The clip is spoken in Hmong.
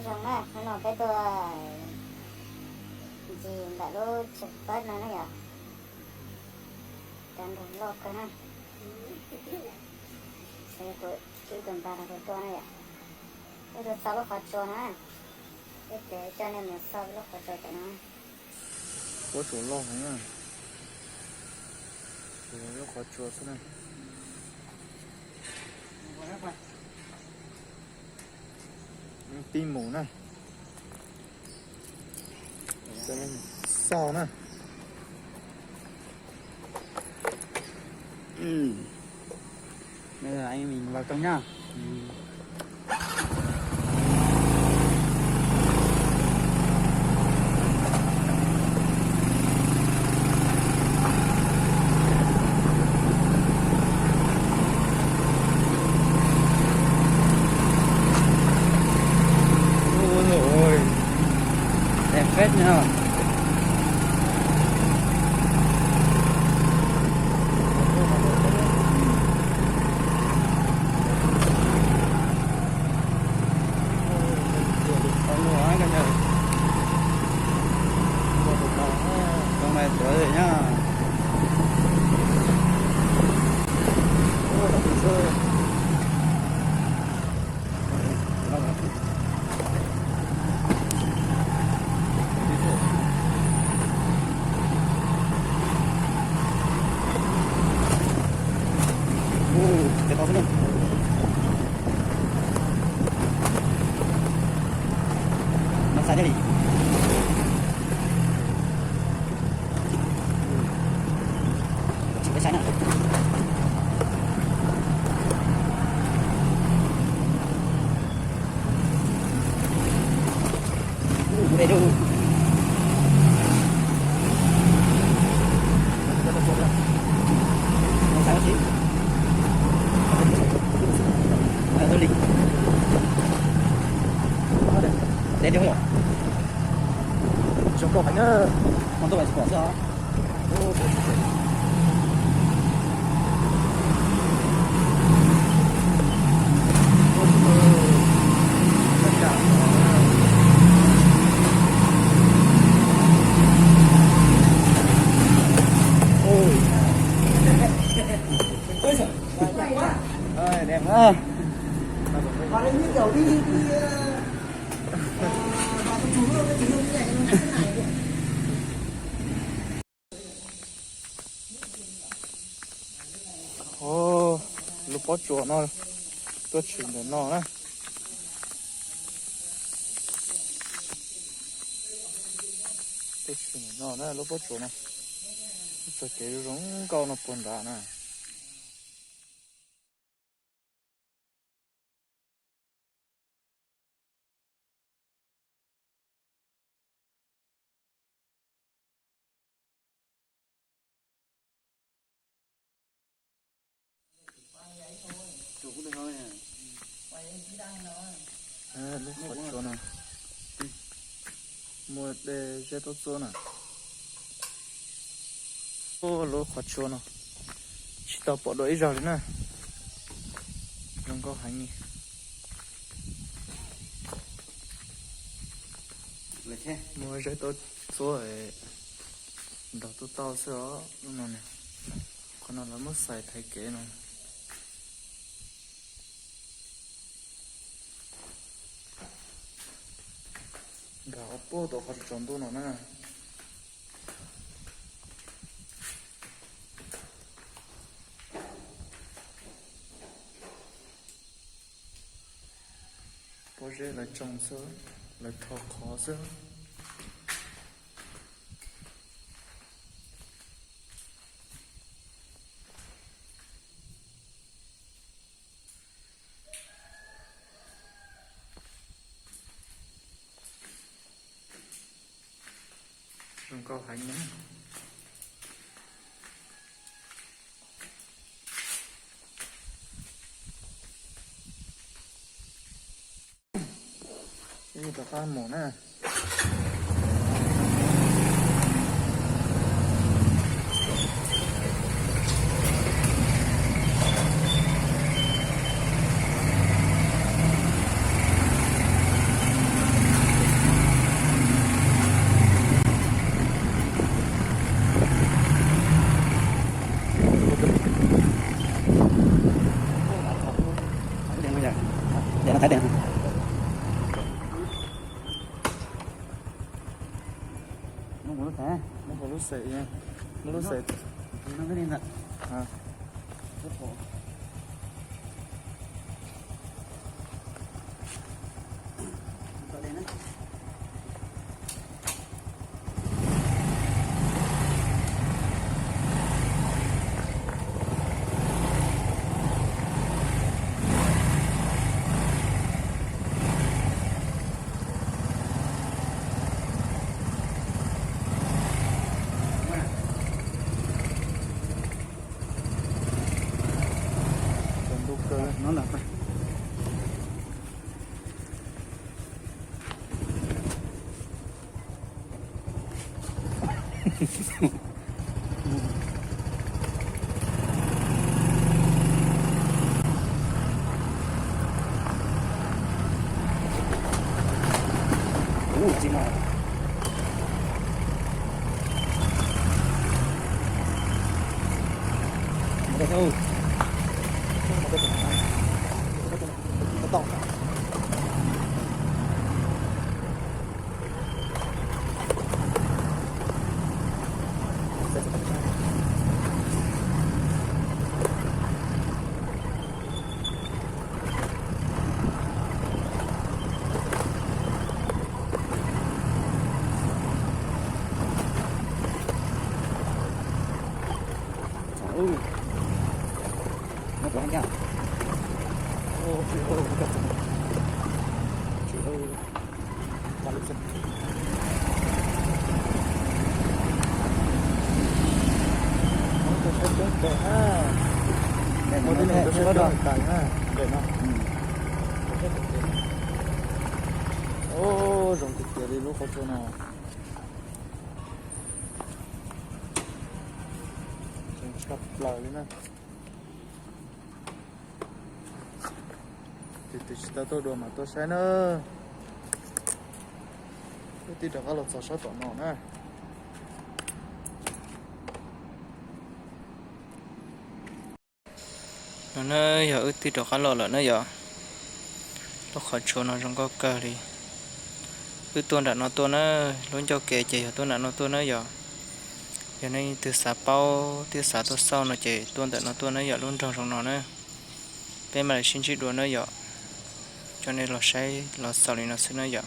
Zoo na, hnub no peb tuaj ncig ntawm lub tsev fab no na yom. Cov nrog loj kawg na. Xav kuv ib tug npawg los kuv tuaj na yom. Peb tuaj xauj lub qhov tsua na. Peb coj nej mus xauj lub qhov tsua tam no. Pob tsuas loj heev na. Lub qhov tsua xwb na. Pib mus na. Xauj na. Anh em mình vào trong nhá. Ôi dồi ôi. Đẹp phết nha. Trong này sửa rồi nhá. Ui, cái to xí luôn. Nó xa chết đi. Chịu cái sai nè. Ui, ui, ui. Nó sai xí. Nó đi. Để đi không? Chúng tôi phải nhớ. Con tôi phải support chứ hả? Ôi, đẹp quá. Ôi, lub pob tsuas no tuaj tshwm ntawm no na. Tuaj tshwm ntawm no na, lub pob tsuas no. Lub tsuas kev zoo nkauj no puag nrad na. Lub qhov tsua no muaj dej zeb tub txuab na. Lub qhov tsua no tsis tau pom dua ib zaug li na. Zoo nkauj heev li. Muaj zeb tub txuab, nrog tub tauj xwb os lub no. Qhov no lawv muab xais thaiv kev no. Nkag ob puag tau qhov tsaus ntuj no na. Pob zeb lawv tsoo xwb, lawv rho qhov xwb. Zoo nkauj heev na. Ib rov qab mus na. Muab kuv lub xaim, muab kuv lub xaim, muab lub xaim. Zoo tiag tiag li lub qhov tsua no. Tshaj plaws li na. Tus twg tsis tau tuaj dua mas tuaj saib na. Wb twb rov qab los txog sab tom no na. No na yog wb twb rov qab los lawm na yom. Lub qhov tsua no zoo nkauj kawg li. Wb tuaj nram no tuaj na, lub ncauj kev ces yog tuaj nram no tuaj na yom. Yog nej leej twg xav paub thiab xav tuaj xauj no ces tuaj ntawm no tuaj na yom, lub nroog zoo no na. Peb mam li sib ntsib dua na yom. Coj nej los saib los xaus li no xwb na yom.